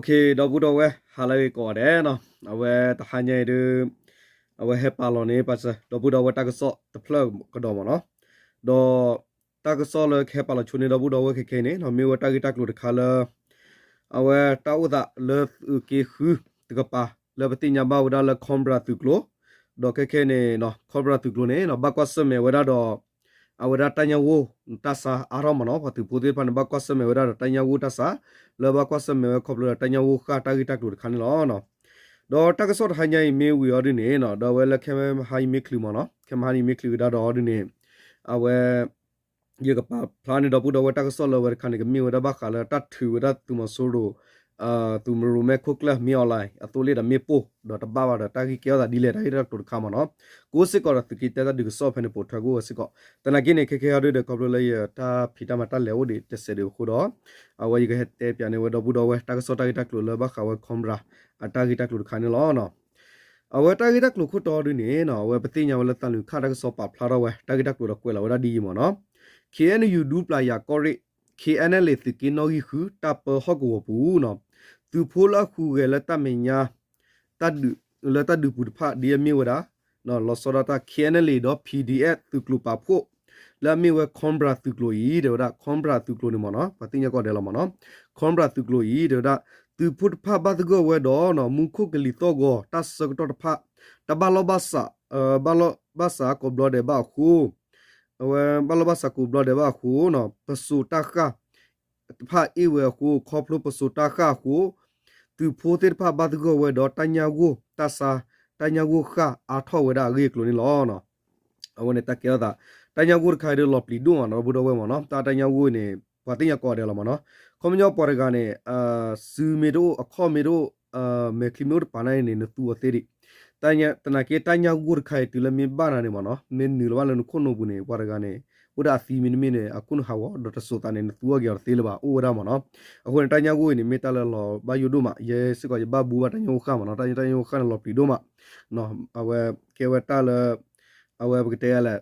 ဒီပုၢ်ဒီဝဲၢ် ဟါလၢအဂ့ၤကိးဂၤဒဲးနီၤ, အဝဲတဟါညါအံၤဒုး အဝဲဟဲပာ်လီၤန့ၢ် ပစၢၤ ဒီပုၢ်ဒီဝဲၢ်တၢ်ကစီၣ်တဖျၢၣ်ကဒီးမ့ၢ်နီၤ, ဒီးတၢ်ကစီၣ်လၢကဟဲပာ်လီၤဆိန့ၢ်ဒီပုၢ်ဒီဝဲၢ်ခဲခဲအံၤန့ၣ်နီၤ မ့ၢ်ဝဲတၢ်ဂ့ၢ်တၢ်ကျိၤတခါလၢ အဝဲတၢ်အိၣ်သးလၢသုးက့ဃုတကပၤ လၢပသ့ၣ်ညါဘၣ်ဝဲဒၣ်လၢ Cobra သုးကျိၤ, ဒီးခဲခဲအံၤန့ၣ်နီၤ Cobra သုးကျိၤန့ၣ်နီၤ ဘၣ်ကွၢ်ဆၢၣ်မဲာ်ဝဲဒၣ်ဒီး အဝဲဒၣ်တၢ်ညၣ်ဂိၢ်တၢ်ဆါအါထီၣ်မ့ၢ်နီၤ, ပှၤသုးဖိသ့ၣ်တဖၣ်န့ၣ် ဘၣ်ကွၢ်ဆၢၣ်မဲာ်ဝဲဒၣ်ဒီးတၢ်ညၣ်ဂိၢ်တၢ်ဆါ လၢဘၣ်ကွၢ်ဆၢၣ်မဲာ်ဝဲခီဖျိဒီးတၢ်ညၣ်ဂိၢ်ဃၢ်တၢ်ဂ့ၢ်တၢ်ကျိၤတခါန့ၣ်လီၤ. ဒီးတၢ်ကစီၣ်တဟါညါအံၤမ့ၢ်ဝံၤအီၤဒုန့ၣ်နီၤ ဒီးအဝဲလၢခဲမဟါအံၤမ့ၢ်ချုးမ့ၢ်နီၤ ခဲမဟါအံၤမ့ၢ်ချုးကဒါဒီးအီၤဒုန့ၣ် အဝဲ ယကပာ်ဖျါန့ၢ်ဒီပုၢ်ဒီဝဲၢ်တၢ်ကစီၣ်လၢအဝဲတခါန့ၣ် ကမ့ၢ်ဝဲဒၣ်ဘၣ်ဃးလၢတၢ်ထုးဝဲဒၣ်သုးမီၤစိရိၤ သုးမုၢ်ရိၣ်မဲခိၣ်ကျၢၢ် မင်းအောင်လှိုင် အသိလ့ၣ်ဒီးမ့ၣ်ပိၢ် ဒီးတဘၣ်ဘၣ်ဒီးတၢ်ဂ့ၢ်ကဲထီၣ်သးဒ်လဲၣ် တၢ်ဂ့ၢ်တၢ်ကျိၤတခါမ့ၢ်နီၤ, ကအိၣ်စ့ၢ်ကီးဒီးသုးက့တၢ်ဒုးကစီၣ်ဖဲန့ၣ်ပိာ်ထွဲကအိၣ်ဝဲစ့ၢ်ကီး, သနာ်က့န့ၣ် ခဲခဲအံၤဒုဒီးခီဖျိလၢယတၢ်ဖံးတၢ်မၤတၢ်လဲၤအိၣ်ဒံးတစဲးဒံးအဃိဒီး အဝဲယကဟဲတဲပၠးန့ၢ်ဝဲဒီပုၢ်ဒီဝဲၢ်တၢ်ကစီၣ်တၢ်ဂ့ၢ်တၢ်ကျိၤလၢဘၣ်ဃးဝဲ Cobra အတၢ်ဂ့ၢ်တၢ်ကျိၤတခါန့ၣ်လီၤ. အဝဲတၢ်ဂ့ၢ်တၢ်ကျိၤခိၣ်တီဒုန့ၣ်နီၤ အဝဲပသ့ၣ်ညါဝဲလၢသးနုာ်ခၣ်တၢ်ကစီၣ်ပာ်ဖျါထီၣ်ဝဲ တၢ်ဂ့ၢ်တၢ်ကျိၤဒီးကွဲးလီၤဝဲဒၣ်ဒ်အံၤမ့ၢ်နီၤ, ခ့ၣ်အဲၣ်ယူၣ် ဒူပျၤယၤကီၢ်ရ့ၣ် ခ့ၣ်အဲၣ်အဲၣ်လ့ၣ် သုးက့နီၣ်ဂံၢ်ဃု တၢ်ပၢဟီၣ်ကဝီၤပူၤနီၤ, သုးဖိလၢအဟူးဂဲၤလၢတၢ်မဲာ်ညါ တၢ်ဒုး လၢတၢ်ဒုးပူၤတဖၣ်ဒ်အမ့ၢ်ဝဲဒၣ် လီၤဆီဒၣ်တၢ် ခ့ၣ်အဲၣ်အဲၣ်လ့ၣ် ဒီး ပီၣ်ဒီအ့ၣ် သုးကျိၤပာ်ဖှိၣ် လၢအမ့ၢ်ဝဲ Cobra သုးကျိၤအံၤ တဲဝဲဒၣ် Cobra သုးကျိၤန့ၣ်မ့ၢ်နီၤ ပှၤသ့ၣ်ညါကီးဒဲးလီၤမ့ၢ်နီၤ, Cobra သုးကျိၤအံၤ တဲဝဲဒၣ် သုးဖိတဖၣ်ဘၣ်သဂၢၢ်ဝဲဒီး မူခိၣ်ကလံၤသီၣ်ဂီၤ တၢ်ဆၢကတီၢ်တဖၣ် တၢ်ဘၣ်လီၢ်ဘၣ်စး ဘၣ်လီၢ်ဘၣ်စးကိးဘျီဒဲးဘၣ်အဃိ အဝဲဘၣ်လီၢ်ဘၣ်စးကိးဘျီဒဲးဘၣ်အဃိ ပစိာ်တၢ်ဃၢ်တဖၣ်အ့ၣ်ဝဲအဃိ ခီဖျိပစိာ်တၢ်ဃၢ်အဃိ သုးဖိသ့ၣ်တဖၣ်ဘၣ်သဂၢၢ်ဝဲဒီးတၢ်ညၣ်ဂိၢ်တၢ်ဆါ တၢ်ညၣ်ဂိၢ်ဃၢ်အါထီၣ်ဝဲဒၣ်အဂ့ၢ်အကျိၤန့ၣ်လီၤ. အဝဲန့ၣ်တၢ်ကဲထီၣ်သး တၢ်ညၣ်ဂိၢ်တခါအံၤဒီးလီၤပျံၤဒိၣ်မးနီၤ ဒီပုၢ်ဒီဝဲၢ်မ့ၢ်နီၤ တၢ်တၢ်ညၣ်ဂိၢ်န့ၣ် ပှၤသ့ၣ်ညါကိးဂၤဒဲးလီၤမ့ၢ်နီၤ, ခီပညီပှၤတဂၤန့ၣ် စုမ့ၢ်တအိၣ် အခီၣ်မ့ၢ်တအိၣ် မဲာ်ချံမ့ၢ်အိၣ်တပၤန့ၣ်န့ၣ် နသူအီၤသ့ဒံး, သနာ်က့တၢ်ညၣ်ဂိၢ်တခါအံၤတုၤလၢမ့ၢ်ဘၣ်နၤန့ၣ်မ့ၢ်နီၤ မ့ၢ်နုာ်လီၤဘၣ်လၢနခိၣ်နူာ်ပူၤန့ၣ် ပှၤတဂၤန့ၣ် အိၣ်ဒၣ်အသံမ့တမ့ၢ်န့ၣ် အခိၣ်နူာ်ဟးဂီၤ ဒီးတစိာ်သးန့ၣ် နသူအီၤက့ၤအီၤတသ့လၢၤဘၣ် အိၣ်ဝဲဒၣ်မ့ၢ်နီၤ, အဃိန့ၣ် တၢ်ညၣ်ဂိၢ်အံၤန့ၣ် မ့ၢ်တၢ်လၢလီၤဘၣ်ယိၣ်ဒိၣ်မး ယဲစ့ၢ်ကီးယဘၣ်ဘူးဘၣ်တၢ်ညၣ်ဂိၢ်ဃၢ်မ့ၢ်နီၤ တၢ်ညၣ်ဂိၢ်ဃၢ်န့ၣ်လီၤပျံၤဒိၣ်မး အဝဲကဲဝဲတၢ်လၢ အဝဲပကတဲလဲၣ်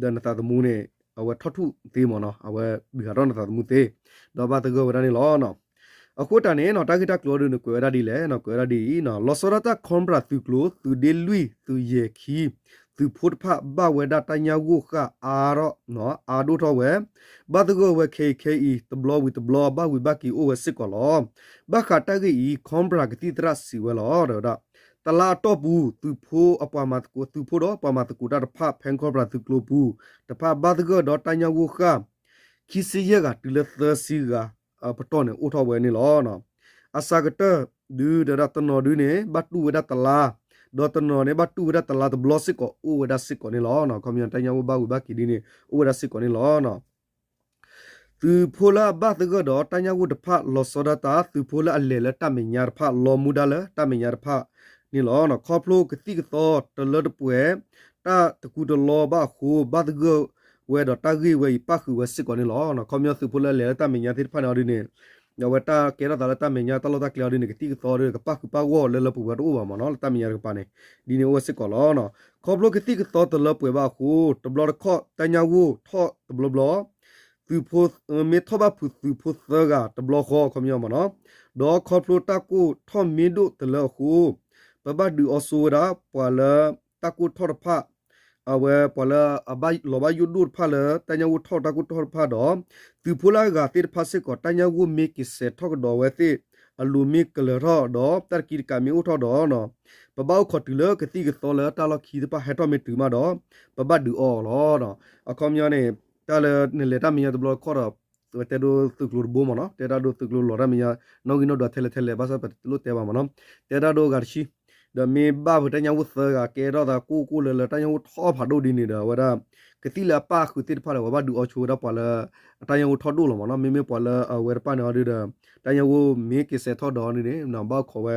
ဒီးနသးသမူန့ၣ် အဝဲထီၣ်ထူၣ်သ့မ့ၢ်နီၤ အဝဲဒုးဟးထီၣ်နသးသမူသ့ ဒီးဘၣ်သဂၢၢ်ဝဲဒၣ်န့ၣ်လီၤ. အဃိတၢ်န့ၣ်နီၤ တၢ်ဂ့ၢ်တၢ်ကျိၤအံၤဒုန့ၣ် ကွဲးဝဲဒၣ်ဒ်လဲၣ်နီၤ ကွဲးဝဲဒၣ်ဒ်အံၤနီၤ လီၤဆီဒၣ်တၢ် Cobra သုးကျိၤ သုးဒ့လွံၢ် သုးယဲၢ်ခံ သုးဖိတဖၣ်ဘၣ်ဝဲဒၣ်တၢ်ညၣ်ဂိၢ်ဃၢ်အါထီၣ် အါဒိၣ်ထီၣ်ဝဲ ဘၣ်သဂၢၢ်ဝဲခဲအံၤခဲအံၤ တဘျီဝံၤတဘျီ ဘၣ်ဝံၤဘၣ်က့ၤအိၣ်ဝဲစ့ၢ်ကီးလီၤ. ဘၣ်ဃးတၢ်ဂ့ၢ်အံၤ Cobra ကသံၣ်သရၣ်စံးဝဲလီၤ တဲဝဲဒၣ် တလါအတီၢ်ပူၤ သုးဖိအပှၤမၤသကိး သုးဖိဒီးပှၤမၤသကိးတၢ်တဖၣ် ဖဲ Cobra သုးကျိၤပူၤ တဖၣ်ဘၣ်သဂၢၢ်ဒီးတၢ်ညၣ်ဂိၢ်ဃၢ် ခံဆံယဲၢ်ဂၤတုၤလၢသၢဆံဂၤ ပတီၢ်န့ၣ်အိၣ်ထီၣ်ဝဲန့ၣ်လီၤ. အစှၤကတၢၢ်ဒု တဲဝဲဒၣ်တနီၤဒုန့ၣ် ဘၣ်တူၢ်ဝဲဒၣ်တလါ, ဒီးတနီၤန့ၣ် ဘၣ်တူၢ်ဝဲဒၣ်တလါတဘျီစ့ၢ်ကီးအိၣ်ဝဲဒၣ်စ့ၢ်ကီးန့ၣ်လီၤ. ခီပညီတၢ်ညၣ်ဂိၢ်ဘၣ်ဝံၤဘၣ်က့ၤဒ်န့ၣ် အိၣ်ဝဲဒၣ်စ့ၢ်ကီးန့ၣ်လီၤ. သုးဖိလၢအဘၣ်သဂၢၢ်ဒီးတၢ်ညၣ်ဂိၢ်တဖၣ်လီၤဆီဒၣ်တၢ် သုးဖိလၢအလဲၤလၢတၢ်မဲာ်ညါတဖၣ် လီၤမူဒါလၢတၢ်မဲာ်ညါတဖၣ်န့ၣ်လီၤ. ခီဖျိကသံၣ်ကသီတလၢတပှဲၤ တၢ်တကူတလီဘၣ်အဃိ ဘၣ်သဂၢၢ်ဝဲဒီးတၢ်ဂ့ၢ်ဝဲအံၤပၣ်ဃုာ်ဝဲစ့ၢ်ကီးန့ၣ်လီၤ. ခီပညီသုးဖိလၢအလဲၤလၢတၢ်မဲာ်ညါသ့ၣ်တဖၣ်န့ၣ်အီၤဒ်န့ၣ် အဝဲတၢ်ကဲထီၣ်သးလၢတၢ်မဲာ်ညါတၢ်လီၢ်တၢ်ကျဲအီၤဒ်န့ၣ် ကသံၣ်ကသီဒီးကပၣ်ဃုာ်ပၣ်ဂီၢ်လၢလၢပှဲၤပှဲၤတအိၣ်ဘၣ်မ့ၢ်နီၤ လၢတၢ်မဲာ်ညါတကပၤန့ၣ် ဒ်န့ၣ်အိၣ်ဝဲစ့ၢ်ကီးလီၤ. ခီဖျိကသံၣ်ကသီတလၢပှဲၤဘၣ်အဃိ တဘျီတခီၣ်တၢ်ညၣ်ဂိၢ်ထီၣ်တဘျီဘျီ သုးဖိ မ့ၢ်ထီၣ်ဘၣ်ဖုးသုးဖိသၢဂၤတဘျီဃီ ခီပညီမ့ၢ်နီၤ, ဒီးခီဖျိတၢ်ကိၢ်ထီၣ်မ့ၢ်ဒိၣ်တလၢအဃိ ပဘၣ်ဒုးအီၤဆိဝဲဒၣ် ပှၤလၢတၢ်ကိၢ်ထီၣ်တဖၣ် အဝဲပှၤလၢအဘၣ်လီၤဘၣ်ယိၣ်ဒိၣ်တဖၣ်လၢတၢ်ညၣ်ဂိၢ်ထီၣ်တၢ်ကိၢ်ထီၣ်တဖၣ်ဒီး သုးဖိလၢအဂၤသ့ၣ်တဖၣ်စ့ၢ်ကီး တၢ်ညၣ်ဂိၢ်မ့ၢ်က့ၤစဲးထီၣ်ကဒီးဝဲသ့ၣ် အလိၤမ့ၢ်ကလၢၤထီၣ်ဒီး တၢ်တကံတကးမ့ၢ်အိၣ်ထီၣ်ဒီး ပဘၣ်အိၣ်ခိးတုၤလၢကသံၣ်ကသီလၢတၢ်လီၢ်ခံသ့ၣ်တဖၣ်ဟဲထီၣ်မ့ၢ်တုၤမးဒီး ပဘၣ်ဒုးအီၤအီၤလီၤ. အခီပညီန့ၣ် တၢ်လၢနလဲၤတၢ်မဲာ်ညါတဘျီတခီၣ်ဒီး တဲဒိသုးကျိၤတဘိမ့ၢ်နီၤ, တဲတၢ်ဒိသုးကျိၤလီၤတၢ်မဲာ်ညါ နီၣ်ဂံၢ်နီၣ်ဒွးထဲလဲၣ်ထဲလဲၣ် ဘၣ်ဆၣ်ပတလိၣ်တဲဘၣ်မ့ၢ်နီၤ, တဲတၢ်ဒိဂၤတဆံ ဒီးမ့ၢ်ဘၣ်ဖဲတၢ်ညၣ်ဂိၢ်သၢဂၤကဲထီၣ်သးကိၢ်ကိၢ်လၢလၢတၢ်ညၣ်ဂိၢ်ထီၣ်ဖးဒိၣ်ဒ်န့ၣ်ဒီး အဝဲဒၣ် ကသံၣ်လၢအပၣ်ဃုာ်သ့ၣ်တဖၣ်ဒီး ပှၤဘၣ်ဒုးအီၤဆိဝဲဒၣ်ပှၤလၢ တၢ်ညၣ်ဂိၢ်ထီၣ်ဒိၣ်လီၤမ့ၢ်နီၤ, မ့မ့ၢ်ပှၤလၢအဝဲတဖၣ်န့ၣ်အီၤဒုဒီး တၢ်ညၣ်ဂိၢ်မ့ၢ်က့ၤစဲးထီၣ်ဒီးန့ၣ်န့ၣ် ဘၣ်အိၣ်ခိးဝဲ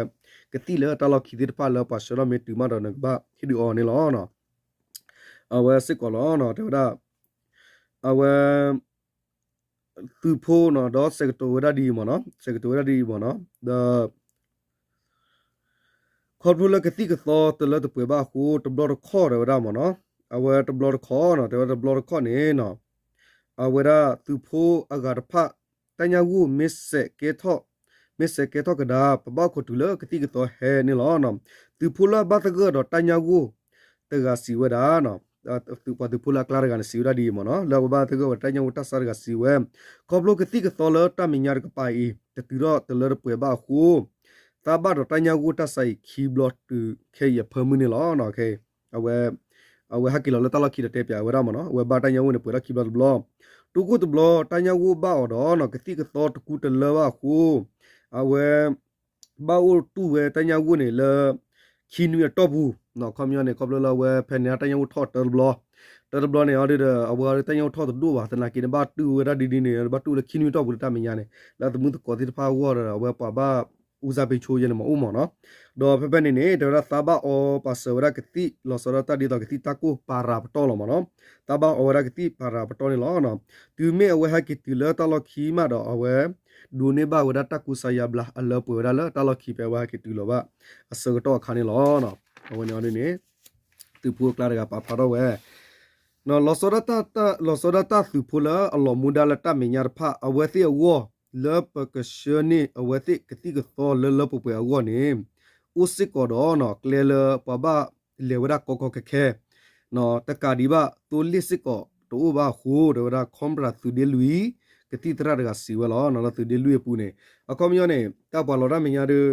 ကသံၣ်လၢတၢ်လီၢ်ခံသ့ၣ်တဖၣ်လၢပှၤဆှၢထီၣ်မ့ၢ်တုၤမးဒီး နကဘၣ်ဟ့ၣ်ဒုးအီၤန့ၣ်လီၤ. အဝဲစ့ၢ်ကီးလီၤ တဲဝဲဒၣ် အဝဲ သုးဖိနီၤ ဒီးဆဲးကတိၤဝဲဒၣ်ဒ်အံၤမ့ၢ်နီၤ, ဆဲးကတိၤဝဲဒၣ်ဒ်အံၤမ့ၢ်နီၤ, ဒီး ခီဖျိလၢကသံၣ်ကသီတလၢတပှဲၤဘၣ်အဃိ တဘျီတခီၣ်တဲဝဲဒၣ်မ့ၢ်နီၤ, အဝဲတဘျီတခီၣ်နီၤ တဲဝဲတဘျီတခီၣ်န့ၣ်နီၤ, အဝဲဒၣ်သုးဖိအဂၤတဖၣ် တၢ်ညၣ်ဂိၢ်မ့ၢ်စဲးကဲထီၣ် မ့ၢ်ဆဲးကဲထီၣ်ကဒါ ပဘၣ်အိၣ်ခိးတုၤလၢကသံၣ်ကသီဟဲန့ၣ်လီၤ. သုးဖိလၢအဘၣ်သဂၢၢ်ဒီးတၢ်ညၣ်ဂိၢ်တဂၤစံးဝဲဒၣ်, ပှၤသုးဖိလၢအကျါတဂၤန့ၣ် စံးဝဲဒၣ်ဒ်အံၤမ့ၢ်နီၤ, လၢအဝဲဘၣ်သဂၢၢ်ဝဲဒီးတၢ်ညၣ်ဂိၢ်တၢ်ဆါတဂၤစံးဝဲ, ခီဖျိကသံၣ်ကသီလၢတၢ်မဲာ်ညါတကပၤအံၤ တတုၤထီၣ်တလၢတပှဲၤဘၣ်အဃိ သးဘၣ်ဒီးတၢ်ညၣ်ဂိၢ်တၢ်ဆါအံၤ ခံဘျီတုၤခဲအံၤအဖၢမုၢ်န့ၣ်လီၤ. အဝဲဟဲက့ၤလီၤလၢတၢ်လီၢ်ခံဒီးတဲပၠးဝဲဒၣ်မ့ၢ်နီၤ, အဝဲဘၣ်တၢ်ညၣ်ဂိၢ်န့ၣ် ပှဲၤထီၣ်ခံဘျီတဘျီ, တိခိၣ်တဘျီ တၢ်ညၣ်ဂိၢ်ဘၣ်အီၤဒီး ကသံၣ်ကသီတကူတလၢဘၣ်အဃိ အဝဲ ဘၣ်အိၣ်တူၢ်ဝဲတၢ်ညၣ်ဂိၢ်န့ၣ်လၢ ခံနွံအတီၢ်ပူၤ, ခီပညီန့ၣ် ခီဖျိလၢအဝဲဖဲန့ၣ် တၢ်ညၣ်ဂိၢ်ထီၣ်တၢတဘျီ, တၢတဘျီန့ၣ် အီၤဒုဒီး အဝဲတၢ်ညၣ်ဂိၢ်ထီၣ်တဒိၣ်ဘၣ်, သနာ်က့န့ၣ် ဘၣ်တူၢ်ဝဲဒၣ်ဒ်ဒ်န့ၣ် ဘၣ်တူၢ်လၢခံနွံအတီၢ်ပူၤလၢတၢ်မဲာ်ညါန့ၣ် လၢအသမုသကိးသ့ၣ်တဖၣ်အဂီၢ်ဒီး အဝဲပှၤဘၣ် ဦးစားပေးချိုး ယဲန့ၣ်မ့ၢ်အိၣ်မ့ၢ်နီၤ, ဒီးဖဲဖဲန့ၣ်န့ၣ် တဲဝဲဒၣ်သးဘၣ်အီပာ်စၢၤဝဲဒၣ်ကသံၣ်လီၤဆီဒၣ်တၢ်ဒ်သိးကသံၣ်တၢ်ကိၢ်ပၤရၤပတီၢ်လီၤမ့ၢ်နီၤ, သးဘၣ်အီဝဲဒၣ်ကသံၣ်ပၤရၤပတီၢ်န့ၣ်လီၤ. တုၤမ့ၢ်အဝဲဟဲက့ၤတုၤလၢတၢ်လီၢ်ခံမးဒီးအဝဲ ဒိးန့ၢ်ဘၣ်ဝဲဒၣ်တၢ်ကူစါယါဘျါအလၢပှဲၤဝဲဒၣ်လၢတၢ်လီၢ်ခံဖဲအဝဲဟဲက့ၤတုၤလီၤဘၣ်အဆၢကတီၢ်အခါန့ၣ်လီၤ. အဝဲန့ၣ်အီၤဒ်န့ၣ် သုးဖိအကျါတဂၤပာ်ဖျါထီၣ်ဝဲ လီၤဆီဒၣ်တၢ် လီၤဆီဒၣ်တၢ်သုးဖိလၢအလီၤမူဒါလၢတၢ်မဲာ်ညါတဖၣ် အဝဲသ့ၣ်အဂီၢ် လၢပကဆှၢန့ၢ်အဝဲသ့ၣ်ကသံၣ်ကသီလၢလၢပှဲၤပှဲၤအဂီၢ်န့ၣ် အိၣ်စ့ၢ်ကီးဒီး ကျဲလၢပှၤဘၣ်လဲၤဝဲဒၣ်ကီကီခဲခဲ တကးဒံးဘၣ် သိလ့ၣ်စ့ၢ်ကီးတအိၣ်ဘၣ်အဃိ တဲဝဲဒၣ် ခီမရၤသုးဒ့လွံၢ် ကသံၣ်သရၣ်တဂၤစံးဝဲလီၤ. လၢသုးဒ့လွံၢ်အပူၤန့ၣ် အခီပညီန့ၣ် တၢ်ပှၤလီၤတၢ်မဲာ်ညါဒီး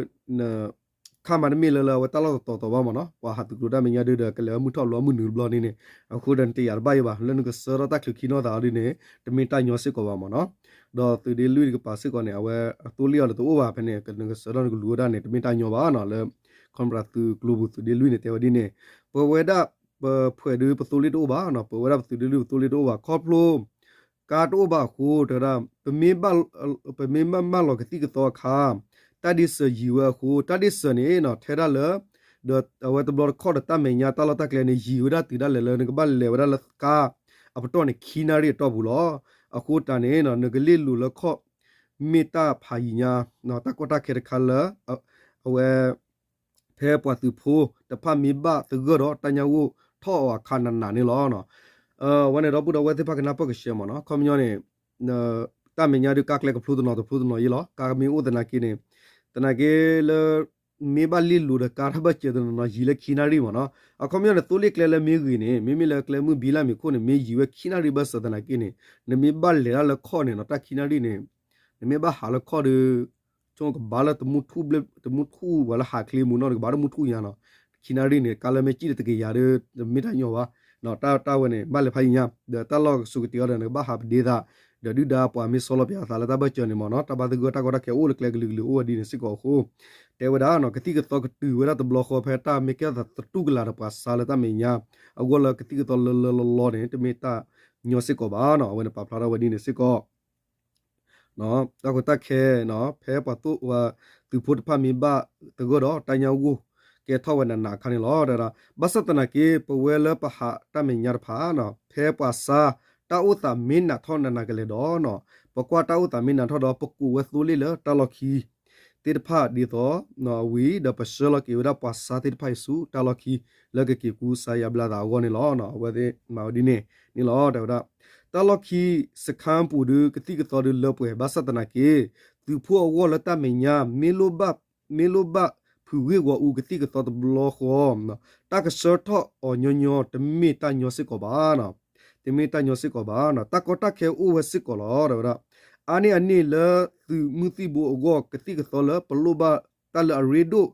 ခါမးတမ့ၢ်လၢလၢအဝဲတၢ်လီၢ်တတီၤတီၤဘၣ်မ့ၢ်နီၤ, ပှၤဟးသုးကျိၤတၢ်မဲာ်ညါဒုဒီး ကလဲၤဝဲမုၢ်ထီၣ်ဘျီမုၢ်နုာ်တဘျီန့ၣ်န့ၣ်, အဃိဒီးနတယာ်တဘၣ်ယံၤဘၣ်, လၢနကစၢထီၣ်တၢ်ချုးခံနီၢ်သးအီၤဒ်န့ၣ် တမ့ၢ်တၢ်ညီစ့ၢ်ကီးဘၣ်မ့ၢ်နီၤ, ဒီးသုးဒ့လွံၢ်တကပၤစ့ၢ်ကီးန့ၣ် အဝဲအသိလ့ၣ်အီၤဒီးတအိၣ်ဘၣ်, ဖဲန့ၣ် နကစၢထီၣ်နကလူၤဝဲဒၣ်န့ၣ် တမ့ၢ်တၢ်ညီဘၣ်နီၤ, လၢ ခီမရၤသုးကျိပူၤသုးဒ့လွံၢ်န့ၣ် တဲဝဲဒ်န့ၣ်, ပဝဲဒၣ် ပဖှဲးဒုးပသိလ့ၣ်တအိၣ်ဘၣ်နီၤ, ပဝဲဒၣ်ပသုးဒ့လွံၢ်ပသိလ့ၣ်တအိၣ်ဘၣ် ခီဖျိ ကါတအိၣ်ဘၣ်အဃိ တဲဝဲဒၣ် ပမ့ၢ်ဘၣ်လီၤကသံၣ်ကသီအခါ တၢ်ဒ့စၢၤယံၤဝဲအဃိ တၢ်ဒ့စၢၤန့ၣ်နီၤ ထဲဒၣ်လၢ ဒီးအဝဲတဘျီတခီၣ်ဒီးတၢ်မဲာ်ညါတၢ်လီၢ်တၢ်ကျဲန့ၣ် ယံၤဝဲဒၣ်တုၤဒၣ်လဲာ်လၢနကဘၣ်လဲၤဝဲဒၣ်လၢကါအပတီၢ်န့ၣ် ခံနၣ်ရံၣ်အတီၢ်ပူၤလီၤ. အဃိတၢ်န့ၣ်နီၤ နကလ့ၣ်လိၤလၢခီၣ် မ့ၢ်တၢ်ဖးယံၤညါ တၢ်ကီတၢ်ခဲတခါလၢ အဝဲ ဖဲပှၤသုးဖိတဖၣ်မ့ၢ်ဘၣ်သဂၢၢ်ဒီးတၢ်ညၣ်ဂိၢ်ထီၣ်အီၤအခါနးနးန့ၣ်လီၤ. အဝဲန့ၣ်ဒီပုၢ်ဒီဝဲၢ်သ့ၣ်တဖၣ်ကနၢ်ပၢၢ်ကဆှဲမ့ၢ်နီၤ, ခီပညီန့ၣ် တၢ်မဲာ်ညါဒုးကါကျဲကဖျိတနီၤတဖျိတနီၤအံၤလီၤ. ကါမ့ၢ်အိၣ်သနာ်က့န့ၣ် သနာ်က့လၢ မ့ၢ်ဘၣ်လ့ၣ်လိၤဒီးကါတၢ်ဘၣ်စၢၤတနီၤနီၤယံၤလၢခံနၣ်ရံၣ်မ့ၢ်နီၤ. အခီပညီန့ၣ် သိလ့ၣ်ကျဲလၢမ့ၢ်ဂ့ၤန့ၣ် မ့မ့ၢ်လၢကျဲမုၢ်ဘံလၢမ့ၢ်ခိၣ်န့ၣ် မ့ၢ်ယံၤဝဲခံနၣ်ရံၣ်ဘၣ်ဆၣ်သနာ်က့န့ၣ် နမ့ၢ်ဘၣ်လဲၤဒၣ်လၢခီၣ်န့ၣ်နီၤ တၢ်ခံနၣ်ရံၣ်န့ၣ် နမ့ၢ်ဘၣ်ဟးလၢခီၣ်ဒီး ဆိကဘၣ်လၢတမူထူၣ်ဝဲလၢဟးချ့မူနီၤ နကဘၣ်တမူထူၣ်ညါနီၤ. ခံနၣ်ရံၣ်န့ၣ် ကါလၢမ့ၢ်စံၣ်ဒီးတကယၤဒီး တမ့ၢ်တၢ်ညီဘၣ်. တၢ်ဝဲန့ၣ် ဘၣ်လဲၤဖးယံၤညါ ဒီးတၢ်လီၢ်ကဆူးကတ့ၤအီၤဒီး နကဘၣ်ဟးပဒ့သး ဒီးဒုၣ်ဒါပှၤမ့ၢ်ဆီလီၤပၠးသးလၢတၢ်ဘၢၣ်စၢၤန့ၣ်မ့ၢ်နီၤ တၢ်ဘၣ်သဂၢၢ်တၢ်ကီတၢ်ခဲအိၣ်လၢကျဲကလုာ်ကလုာ်အိၣ်ဝဲဒ်န့ၣ်စ့ၢ်ကီးအဃိ တဲဝဲဒၣ်နီၤ ကသံၣ်ကသီကတုၤဝဲဒၣ်တဘျီဃီဖဲတၢ်မ့ၢ်ကဲထီၣ်သးသတူၢ်ကလာ်ဒီးပှၤဆါလၢတၢ်မဲာ်ညါ အဂီၢ်လၢကသံၣ်ကသီလၢလၢလီလီန့ၣ် တမ့ၢ်တၢ်ညီစ့ၢ်ကီးဘၣ်နီၤ အဝဲန့ၣ်ပာ်ဖျါထီၣ်ဝဲဒ်န့ၣ်စ့ၢ်ကီး တၢ်ကီတၢ်ခဲ ဖဲပှၤသိ သုးဖိတဖၣ်မ့ၢ်ဘၣ်သဂၢၢ်ဒီးတၢ်ညၣ်ဂိၢ်ကဲထီၣ်ဝဲနးနးအခါန့ၣ်လီၤ. ဘၣ်ဆၣ်သနာ်က့ ပဝဲလၢပဟးတၢ်မဲာ်ညါတဖၣ် ဖဲပှၤဆါတၢ်အိၣ်သးမ့ၢ်နးထီၣ်နးနးကလဲာ်ဒီး ပကွၢ်တၢ်အိၣ်သးမ့ၢ်နးထီၣ်ဒီး ပကိးဝဲသိလ့ၣ်လၢတၢ်လီၢ်ခံသ့ၣ်တဖၣ်ဒ်သိးဝံၤ ဒီးပဆှၢလီၤက့ၤဝဲဒၣ်ပှၤဆါသ့ၣ်တဖၣ်အံၤဆူတၢ်လီၢ်ခံ လၢကက့ၤကူစါယါဘျါသးအဂီၢ်န့ၣ်လီၤ. အဝဲသ့ၣ်မၤဝဲဒ်န့ၣ်န့ၣ်လီၤ. တဲဝဲဒၣ် တၢ်လီၢ်ခံစခါပူၤဒုး ကသံၣ်ကသီဒုးလၢပှဲၤ ဘၣ်ဆၣ်သနာ်က့ သုးဖိအဂီၢ်လၢတၢ်မဲာ်ညါ မ့ၢ်လိၣ်ဘၣ်ဖုးဂ့ၢ်ဂီၤအူကသံၣ်ကသီတဘျီဃီ တၢ်ကဆှၢထီၣ်အီၤညီညီ တမ့ၢ်တၢ်ညီစ့ၢ်ကီးဘၣ် တမ့ၢ်တၢ်ညီစ့ၢ်ကီးဘၣ်. တၢ်ကီတၢ်ခဲအိၣ်ဝဲစ့ၢ်ကီးလီၤ. တဲဝဲဒၣ် အါန့ၢ်အန့ၣ်လၢသုးမုၢ်သံၣ်ဘိအဂီၢ် ကသံၣ်ကသီလၢပလိၣ်ဘၣ်တၢ်လၢအရ့ဒိၣ်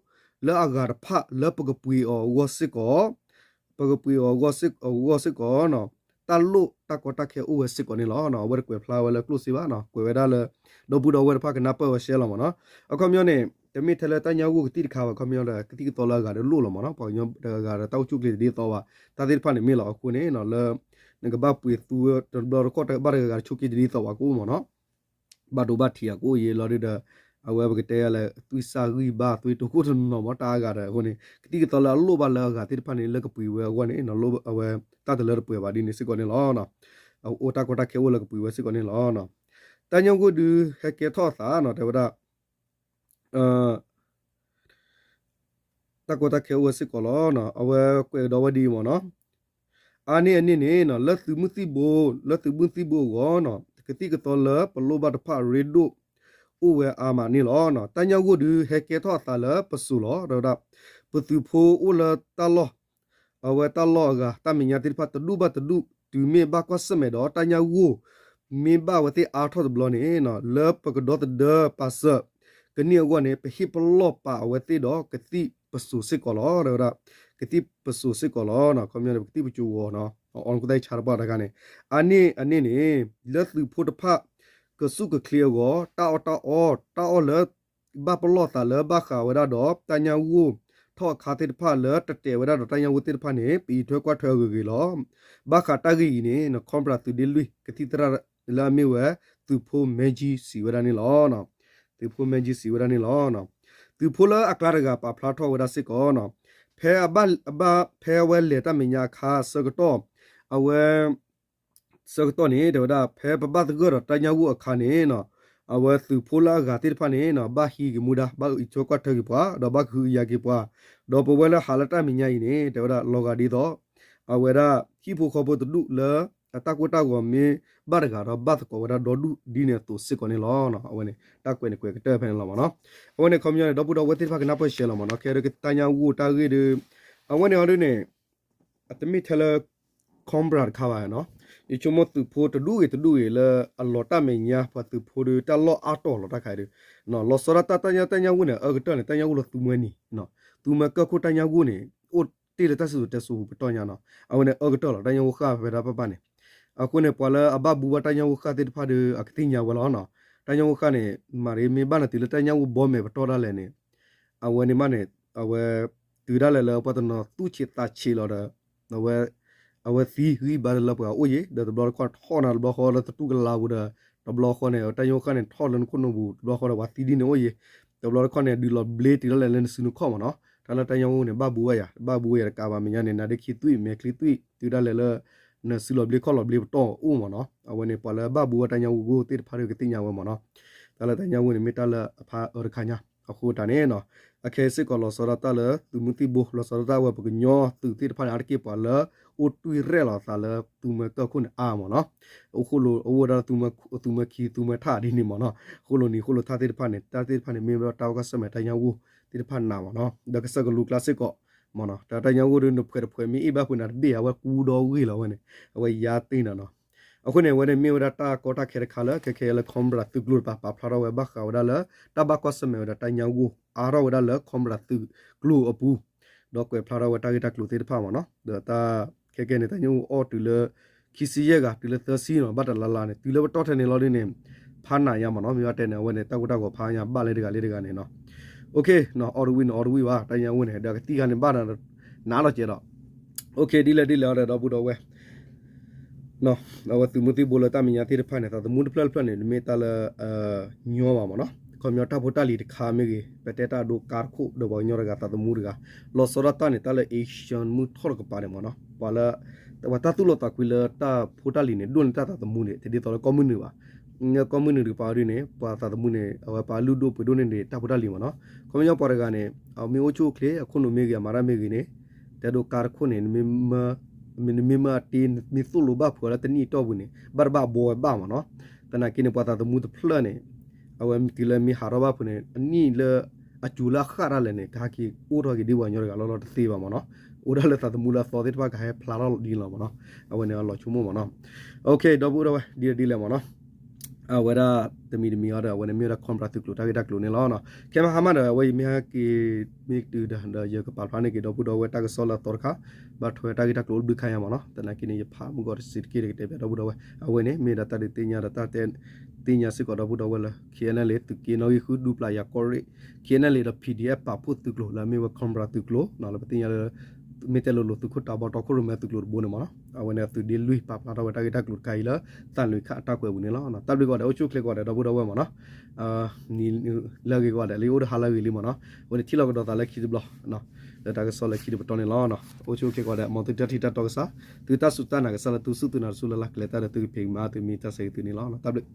လၢအဂၤတဖၣ်လၢပကပှ့ၤအီၤအဂီၢ်စ့ၢ်ကီး ပကပှ့ၤအီၤအဂီၢ်စ့ၢ်ကီး တၢ်လိၣ်တၢ်ကီတၢ်ခဲအိၣ်ဝဲစ့ၢ်ကီးန့ၣ်လီၤ. အဝဲတကွဲးဖျါဝဲလၢကျိၣ်စ့ဘၣ် ကွဲးဝဲဒၣ်လၢ ဒီပုၢ်ဒီဝဲၢ်တဖၣ်ကနၢ်ပၢၢ်ဝဲရှဲလီၤမ့ၢ်နီၤ. အခီပညီန့ၣ် တမ့ၢ်ထဲလၢတၢ်ညၣ်ဂိၢ်ကသံၣ်တခါဘၣ် အခီပညီဒီး ကသံၣ်ကသီလၢအဂၤဒီးလိၣ်လီၤမ့ၢ်နီၤ ပှၤကညီတဂၤဒီးတၢ်အိၣ်ဆူၣ်ချ့တဒ်သိးဘၣ် တၢ်သ့ၣ်တဖၣ်န့ၣ်မ့ၢ်လီၤ. အဃိန့ၣ် လၢ နကဘၣ်ပှ့ၤသူတဘျီတခီၣ်တဘၣ်တဂၤဂၤတဆိက့တဒ်သိးဘၣ်ကအိၣ်မ့ၢ်နီၤ ဘၣ်ဒိဘၣ်ထံးအကအိၣ်ယဲလီၤဒုဒီး အဝဲပကတဲယၤလၢ သွံၣ်စၢ်ဂံၢ်ဘါသွံၣ်တိခိၣ်တနီၤမ့ၢ်တၢ်အဂၤဒီး အဃိန့ၣ် ကသံၣ်ကသီလၢအလိၣ်ဘၣ်လၢအဂၤသ့ၣ်တဖၣ်န့ၣ် လၢကပှ့ၤဝဲအဂီၢ်န့ၣ် အဝဲတၢ်တလၢတပှဲၤဘၣ်ဒ်န့ၣ်စ့ၢ်ကီးန့ၣ်လီၤ. အိၣ်တၢ်ကီတၢ်ခဲအိၣ်လၢကပှ့ၤဝဲစ့ၢ်ကီးန့ၣ်လီၤ. တၢ်ညၣ်ဂိၢ်ဒုးဟဲကဲထီၣ်အသးနီၤ တဲဝဲဒၣ် တၢ်ကီတၢ်ခဲအိၣ်ဝဲစ့ၢ်ကီးလီၤ. အဝဲကွဲးကဒီးဝဲဒ်အံၤမ့ၢ်နီၤ အါန့ၢ်အန့ၣ်န့ၣ် လၢသုးမုၢ်သံၣ်ဘိ လၢသုးမုၢ်သံၣ်ဘိအဂီၢ်နီၤ ကသံၣ်ကသီလၢပလိၣ်ဘၣ်တဖၣ်အရ့ဒိၣ် အိၣ်ဝဲအါမးန့ၣ်လီၤ. တၢ်ညၣ်ဂိၢ်ဒုးဟဲကဲထီၣ်အသးလၢပစိၤလီၤ. တဲဝဲဒၣ် ပသုးဖိအိၣ်လၢတၢ်လီၢ် အဝဲတၢ်လီၢ်အဂၤ တၢ်မဲာ်ညါသ့ၣ်တဖၣ်တဒူၣ်ဘၣ်တဒူၣ် တုၤမ့ၢ်ဘၣ်ကွၢ်ဆၢၣ်မဲာ်ဒီးတၢ်ညၣ်ဂိၢ် မ့ၢ်ဘၣ်အဝဲသ့ၣ်အါထီၣ်တဘျီန့ၣ် လၢပကဒီသဒၢပာ်စၢၤကန့ၢ်အဂီၢ်န့ၣ် ပဟ့ၣ်ပလီၢ်ပာ်အဝဲသ့ၣ်ဒီးကသံၣ်ပစိၤစ့ၢ်ကီးလီၤ. တဲဝဲဒၣ် ကသံၣ်ပစိၤစ့ၢ်ကီးလီၤ. ခီပညီန့ၣ် ပကသံၣ်ပစိၤဂီၤနီၤ အီၣ်ကသဲဆါတပှၢ်တခါန့ၣ် အန့ၣ်အန့ၣ်န့ၣ် လၢသုးဖိတဖၣ် ကစူၢ်ကချ့အဂီၢ် တၢ်အီၣ်တၢ်အီ တၢ်အီၣ်လၢ ဘၣ်ပလီၢ်သးလၢဘၣ်ဃးဝဲဒၣ်ဒီးတၢ်ညၣ်ဂိၢ်ထီၣ်အခါသ့ၣ်တဖၣ်လၢတတဲာ်ဝဲဒၣ်ဒီးတၢ်ညၣ်ဂိၢ်သ့ၣ်တဖၣ်န့ၣ် ပအံးထွဲကွၢ်ထွဲအဂ့ၤဂ့ၤလီၤ. ဘၣ်ဃးတၢ်ဂ့ၢ်အံၤန့ၣ် Cobra သုးဒ့လွံၢ်ကသံၣ်သရၣ်လၢအမ့ၢ်ဝဲ သုးဖိမဲကၠံစံးဝဲဒၣ်န့ၣ်လီၤ. သုးဖိမဲကၠံစံးဝဲဒၣ်န့ၣ်လီၤ. သုးဖိလၢအကျါတဂၤပာ်ဖျါထီၣ်ဝဲဒၣ်စ့ၢ်ကီးနီၤ ဖဲအဘၣ် ဖဲအဝဲလဲၤတၢ်မဲာ်ညါအခါဆၢကတီၢ် အဝဲ ဆၢကတီၢ်န့ၣ် တဲဝဲဒၣ် ဖဲပဘၣ်သဂၢၢ်ဒီးတၢ်ညၣ်ဂိၢ်အခါန့ၣ်နီၤ အဝဲသုးဖိလၢအဂၤသ့ၣ်တဖၣ်န့ၣ်နီၤ ဘၣ်ဟံးက့ၤမူဒါ ဘၣ်အံးထွဲကွၢ်ထွဲက့ၤပှၤ ဒီးဘၣ်ကဟုကယာ်က့ၤပှၤ ဒီးပဝဲလၢဟးလၢတၢ်မဲာ်ညါအံၤန့ၣ် တဲဝဲဒၣ်လီၤဂာ်ဒ်သိး အဝဲဒၣ်ဟံၣ်ဖိဃီဖိတဒူၣ်လၢ အတၢ်ကိၢ်တၢ်ဂီၤမ့ၢ်ဘၣ်တဂၤဒီးဘၣ်သကိးဝဲဒၣ်ဒီဒူၣ်ဒ်န့ၣ်အသိးစ့ၢ်ကီးန့ၣ်လီၤ. အဝဲန့ၣ် တၢ်ကွဲးန့ၣ်ကွဲးကတၢၢ်ဖဲန့ၣ်လီၤမ့ၢ်နီၤ. အဝဲန့ၣ်ခီပညီန့ၣ် ဒီပုၢ်ဒီဝဲၢ်သ့ၣ်တဖၣ်ကနၢ်ပၢၢ်ရှဲလီၤမ့ၢ်နီၤ ခဲဒီးတၢ်ညၣ်ဂိၢ်တၢ်ဂ့ၢ်ဒီး အဝဲန့ၣ်အီၤဒ်န့ၣ် အတမ့ၢ်ထဲလၢ Cobra တခါဘၣ်နီၤ ယဆိကမိၣ်သုးဖိတဒူၣ်ဂ့ၤတဒူၣ်ဂ့ၤလၢအလီၤတၢ်မဲာ်ညါ ပှၤသုးဖိဒီးတၢ်လီၢ်အါတီၢ်လီၤတၢ်ခါဒီး လီၤဆီဒၣ်တၢ်တၢ်ညၣ် တၢ်ညၣ်ဂိၢ်န့ၣ် အအၢကတၢၢ်န့ၣ် တၢ်ညၣ်ဂိၢ်လၢသုးမွဲနံၤ သုးမွဲကၢၢ်ခိၣ်တၢ်ညၣ်ဂိၢ်န့ၣ် အိၣ်တ့ၢ်လၢတၢ်စံၣ်စိၤတဲစိၤပတီၢ်ညါနီၤ အဝဲန့ၣ်အၢကတၢၢ်လီၤ တၢ်ညၣ်ဂိၢ်ဃၣ်ဖဲဒၣ်ပၢ်ပၢ်န့ၣ် အဃိန့ၣ် ပှၤလၢအဘၣ်ဘူးဘၣ်တၢ်ညၣ်ဂိၢ်ဃၣ်သ့ၣ်တဖၣ်ဒီး အကသ့ၣ်ညါဝဲလီၤနီၤ တၢ်ညၣ်ဂိၢ်ဃၣ်န့ၣ် မၤရ့မ့ၢ်ဘၣ်နၤတုၤလၢတၢ်ညၣ်ဂိၢ်ဘီမဲာ်ပတီၢ်ဒၣ်လဲာ်န့ၣ် အဝဲန့ၣ်မးန့ၣ် အဝဲ တုၤဒၣ်လဲာ်လၢပှၤတနီၤသူၣ်ဆံးသးဆံးလီၤဒီး အဝဲ အဝဲသံဂံၢ်ဘါလၢပှၤအိၣ်ယံၤ ဒီးတဘျီတခီၣ်ထီၣ်နၤတဘျီဃီလၢသတူၢ်ကလာ်ပူၤဒီး တဘျီဃီန့ၣ် တၢ်ညိၣ်ဃၣ်န့ၣ်ထီၣ်လၢနခိၣ်နူာ်ပူၤ တဘျီဃီဒီးပှၤသံဒ်န့ၣ်အိၣ်ယံၤ တဘျီတခီၣ်န့ၣ် ဒုးလီၤဘျ့တုၤဒၣ်လဲာ်လၢနစုနခီၣ်မ့ၢ်နီၤ တၢ်လၢတၢ်ညိၣ်န့ၣ် ဘၣ်ဘူးဝဲယၤ ဘၣ်ဘူးဝဲယၤတကးဘၣ်မဲာ်ညါန့ၣ် နါဒ့ခံသွံၣ် မဲာ်ချံသွံၣ် တုၤဒၣ်လဲာ်လၢ နစုလီၤဘျ့ခီၣ်လီၤဘျ့ပတီၢ်အိၣ်မ့ၢ်နီၤ အဝဲန့ၣ် ပှၤလၢဘၣ်ဘူးဝဲတၢ်ညိၣ်ဂိၢ်သ့ၣ်တဖၣ်ဒီးကသ့ၣ်ညါဝဲမ့ၢ်နီၤ တၢ်လၢတၢ်ညိၣ်န့ၣ် မ့ၢ်တၢ်လၢအဖးအၢတခါညါ အဃိတၢ်န့ၣ်နီၤ အခဲစ့ၢ်ကီးလီၤဆီဒၣ်တၢ်လၢသုးမုၢ်သံၣ်ဘိ လီၤဆီဒၣ်တၢ်ဝဲပကညီသုးသ့ၣ်တဖၣ်န့ၣ် အါတက့ၢ်ပှၤလၢ အိၣ်တွံၢ်ရဲၣ်လီၤအသးလၢသုးမွဲကၢၢ်ခိၣ်န့ၣ်အါမ့ၢ်နီၤ အိၣ်ဃိလိာ် အိၣ်ဝဲဒၣ်လၢ သုးမွဲခံ သုးမွဲထၣ်ဒ်န့ၣ်မ့ၢ်နီၤ ဃိလိာ်နံၤဃိလိာ်ထၣ်သ့ၣ်တဖၣ်န့ၣ် တၢ်သ့ၣ်တဖၣ်န့ၣ် မ့ၢ်ဝဲဒၣ်တၢ်ဘၣ်ကွၢ်ဆၢၣ်မဲာ်တၢ်ညိၣ်သ့ၣ်တဖၣ်နးမ့ၢ်နီၤ ဒီးကစၢၢ်ကလိကျါစ့ၢ်ကီး မ့ၢ်နီၤ တၢ်တၢ်ညိၣ်ဒုးနဖှဲးတဖှဲးမ့ၢ်အ့ၣ်ဘၣ်ဖုးနၤတဘ့ၣ် အဝဲကူဒီဝ့ၢ်လီၤဝဲန့ၣ် အဝဲယါသ့နီၤနီၤ အဃိန့ၣ် အဝဲန့ၣ်မ့ၢ်ဝဲဒၣ်တၢ်ကီတၢ်ခဲတခါလၢ ခဲခဲလၢ Cobra သုးကျိၤတပၤ ပာ်ဖျါထီၣ်ဝဲဘၣ်ဃးဝဲဒၣ်လၢ တၢ်ဘၣ်ကွၢ်ဆၢၣ်မဲာ်ဝဲဒၣ်တၢ်ညိၣ်အါထီၣ်ဝဲဒၣ်လၢ Cobra သုးကျိၤအပူၤ ဒီးကွဲးဖျါထီၣ်ဝဲတၢ်ဂ့ၢ်တၢ်ကျိၤသ့ၣ်တဖၣ်မ့ၢ်နီၤ ဒီးတၢ်ခဲကဲန့ၣ် တၢ်ညိၣ်အီၣ်တုၤလၢ ခံဆံယဲၢ်ဂၤ တုၤလၢသၢဆံနီၤ ဘၣ်တလါလါန့ၣ် တုၤလၢပတီၢ်ထဲန့ၣ်လီၤဒ်န့ၣ် ဖးနးညါမ့ၢ်နီၤ မ့ၢ်ဘၣ်တဲန့ၣ် အဝဲန့ၣ် တၢ်ကိၢ်တၢ်ဂီၤဖးညါဘၣ်လၢတဂၤလၢတဂၤန့ၣ်နီၤ OK အီၣ်တဝံၣ်န့ၣ် အီၣ်တဝံၣ်ဘၣ် တၢ်ညိၣ်ဝဲန့ၣ် ဒီးကသံၣ်ခါန့ၣ်ဘၣ်နးလီၤကဲဒီး OK ဒ်လဲၣ်ဒ်လဲၣ်အီၤဒီး ဒီပုၢ်ဒီဝဲၢ် အဝဲသုးမုၢ်သံၣ်ဘိလၢတၢ်မဲာ်ညါသ့ၣ်တဖၣ်န့ၣ် သးသမူတဖျၢၣ်တဖျၢၣ်န့ၣ် တမ့ၢ်တၢ်လၢ ညီဘၣ်မ့ၢ်နီၤ ခီပညီတၢ်ဖိတၢ်လံၤတခါမ့ၢ်ဂ့ၤ ပတဲတၢ်အဒိကါတခိၣ်ဒီးပှၤကညီတဂၤသးသမူတဂၤ လီၤဆီဒၣ်တၢ်န့ၣ် တၢ်လၢ Asian မုၢ်ထီၣ်တကပၤန့ၣ်မ့ၢ်နီၤ ပှၤလၢ ပှၤတၢ်သူၣ်လီသးကွံလၢတၢ်ဖိတၢ်လံၤန့ၣ် ဒိၣ်န့ၢ်တၢ်သးသမူန့ၣ် တဒ်သိးလၢကီၢ်မုၢ်နုာ်ဘၣ် ကီၢ်မုၢ်နုာ်တကပၤဒ်န့ၣ် ပှၤသးသမူန့ၣ် အဝဲပှၤလုၢ်ဒိၣ်ပှ့ၤဒိၣ်န့ၢ်ဒံးတၢ်ဖိတၢ်လံၤမ့ၢ်နီၤ ခီပညီပှၤတဂၤန့ၣ် အမ့ၢ်အိၣ်ဆူၣ်အိၣ်ချ့ အခိၣ်နူာ်မ့ၢ်ဂ့ၤ အမၤတၢ်မ့ၢ်ဂ့ၤန့ၣ် တဲဒိးကါတခိၣ်န့ၣ် နမ့ၢ်မၢအတ့ နမ့ၢ်သိၣ်လိဘၣ်ဖုးအီၤလၢတနံၣ်အတီၢ်ပူၤန့ၣ် ဘၣ်တဘၣ်ဘှီဝဲဘၣ်မ့ၢ်နီၤ သနာ်က့န့ၣ် ပှၤသးသမူတဖျၢၣ်န့ၣ် အဝဲတုၤလၢမ့ၢ်ဟးထီၣ်ဘၣ်ဖုးန့ၣ် အနံၣ်လၢ အစူၤလၢအဃၣ်တၢ်လဲၣ်န့ၣ် ကဟဲက့ၤအိၣ်ထီၣ်က့ၤဒ်ပှၤကညီတဂၤလီၤလီၤတသ့ဘၣ်မ့ၢ်နီၤ အိၣ်ဒၣ်လၢသးသမူလၢအသီသ့ၣ်တဖၣ်ကဟဲဖျါထီၣ်ဒ်န့ၣ်လီၤမ့ၢ်နီၤ အဝဲန့ၣ်အလီၤဆိကမိၣ်မ့ၢ်နီၤ OK ဒီပုၢ်ဒီဝဲၢ် ဒ်လဲၣ်ဒ်လဲၣ်မ့ၢ်နီၤ အဝဲဒၣ်တမံၤတမံၤအီၤဒီး အဝဲန့ၣ်မ့ၢ်ဝဲဒၣ် Cobra သုးကျိၤတၢ်ဂ့ၢ်တၢ်ကျိၤန့ၣ်လီၤ. ခဲမဟါမးဒီး အဝဲအံၤမ့ၢ်ဟဲက့ၤ မ့ၢ်တုၤဒီး ယကပာ်ဖျါန့ၢ်က့ၤ ဒီပုၢ်ဒီဝဲၢ်တၢ်ကစီၣ်လၢအသီတခါ ဘၣ်ထွဲတၢ်ဂ့ၢ်တၢ်ကျိၤအိၣ်တဘျုးခါညါမ့ၢ်နီၤ. သနာ်က့န့ၣ် ယဖးမုၢ်ဂီၤတစဲးတက့ၢ်ဒီး ကတဲဘၣ်ဒီပုၢ်ဒီဝဲၢ် အဝဲန့ၣ် မ့ၢ်ဒၣ်တၢ်ဒုးသ့ၣ်ညါဒီးတၢ်တဲ သ့ၣ်ညါစ့ၢ်ကီးဒီပုၢ်ဒီဝဲၢ်လၢ KNLA သုးက့နီၣ်ဂံၢ်ဃု ဒူပျာ်ယၤကီၢ်ရ့ၣ် KNLA ဒီး PDF ပာ်ဖှိၣ်သုးကျိၤလၢအမ့ၢ်ဝဲ Cobra သုးကျိၤ လၢပသ့ၣ်ညါလၢ မ့ၢ်တဲလိၤလိၤသုးခိၣ်တၢ်ဘီတီခိၣ်ရိၣ်မဲသုးကျိၤတဘိန့ၣ်မ့ၢ်နီၤ. အဝဲန့ၣ်အသုးဒ့လွံၢ်ပာ်ဖျါထီၣ်ဝဲတၢ်ဂ့ၢ်တၢ်ကျိၤတခါအံၤလၢ သၣ်လွံၢ်ခၣ်အတၢ်ကွဲးပူၤန့ၣ်လီၤ. တၢ်ဘျုးကိးဂၤဒဲး အိၣ်ဆူၣ်အိၣ်ချ့ကိးဂၤဒဲး ဒီပုၢ်ဒီဝဲၢ်မ့ၢ်နီၤ. လၢအဂ့ၤကိးဂၤဒဲးလံ အိၣ်ဒီးဟါလၢအဂ့ၤလံမ့ၢ်နီၤ. အဝဲန့ၣ်ထံၣ်လိာ်ကဒီးသးလၢခံတဘျီ လၢတၢ်ကစီၣ်လၢခံတပတီၢ်န့ၣ်လီၤ. အိၣ်ဆူၣ်အိၣ်ချ့ကိးဂၤဒဲး မ်သုတၢ်ထံၣ်တၢ်တီကစၢ် သုတၢ်စူၢ်တၢ်နာ်ကစၢ်လၢသုစူၢ်သုနာ်တစူၢ်လၢ်လၢ် ကလဲၤတၢ်ဒီးသုကဖံးကမၤသုမ့ၢ်တၢ်ဆၢဂ့ၤသုန့ၣ်လီၤ. တၢ်ဘျုး